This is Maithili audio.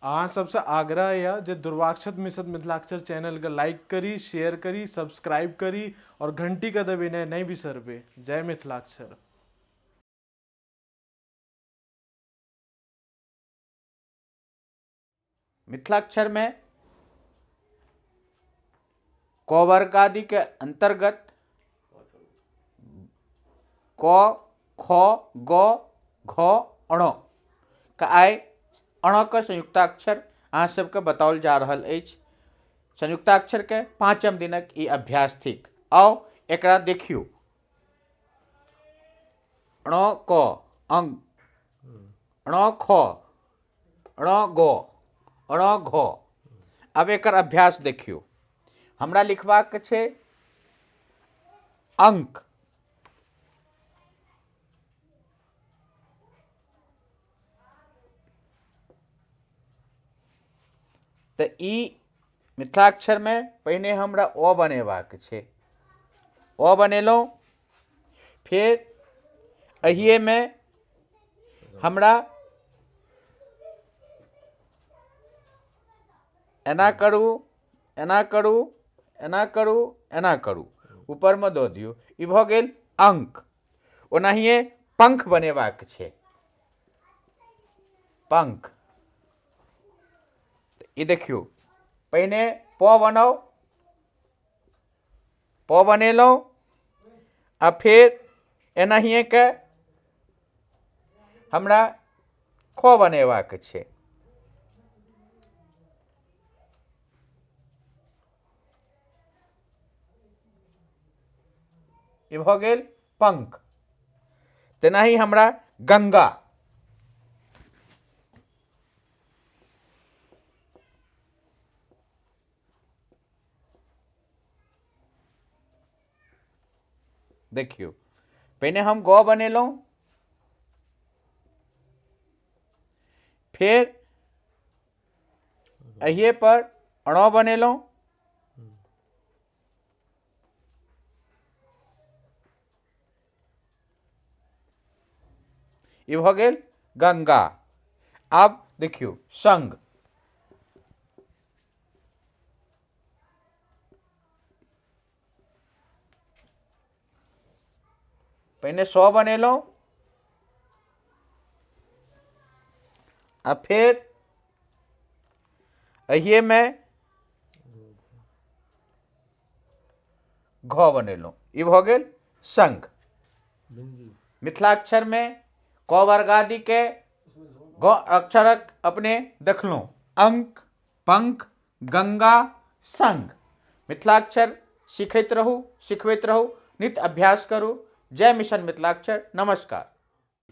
अहाँ सबसँ आग्रह यऽ जे दुर्वाक्षत मिश्र मिथिलाक्षर चैनलके लाइक करी, शेयर करी, सब्सक्राइब करी और घंटीके दबेनाइ नहि बिसरबै। जय मिथिलाक्षर। मिथिलाक्षरमे क वर्ग आदिके अंतर्गत क, ख, ग, घ, अण के आइ अण के संयुक्ताक्षर अहाँ सबके बताओल जा रहल अछि। संयुक्ताक्षर के पांचम दिनक ई अभ्यास थिक। आउ एकरा देखियौ। अण क अंग, अण ख, अण ग, अण घ। अब एकर अभ्यास देखियौ। हमरा लिखबाक छै अंक। तऽ ई मिथिलाक्षरमे पहिने हमरा अ बनेबाक छै। अ बनेलहुँ, फेर एहिएमे हमरा एना करू, एना करू, एना करू, एना करू, ऊपरमे दऽ दियौ। ई भऽ गेल अंक। ओनाहिए पंख बनेबाक छै। पंख ई देखियौ, पहिने प बनाउ, प बनेलहुँ आ फेर एनाहिए के हमरा ख बनेबाक छै। ई भऽ गेल पंख। तेनाही हमरा गंगा, देखियौ पहिने हम ग बनेलहुँ, फेर एहिए पर अण बनेलहुँ, ई भऽ गेल गंगा। आब देखियौ संग, पहिने स बनेलहुँ आ फेर एहिएमे घ बनेलहुँ। ई भऽ गेल संग। मिथिलाक्षरमे क वर्गादिके ग अक्षरक अपने देखलहुँ, अंक, पंख, गंगा, संग। मिथिलाक्षर सीखैत रहू, सिखबैत रहू, नित्य अभ्यास करू। जय मिशन मिथिलाक्षर। नमस्कार।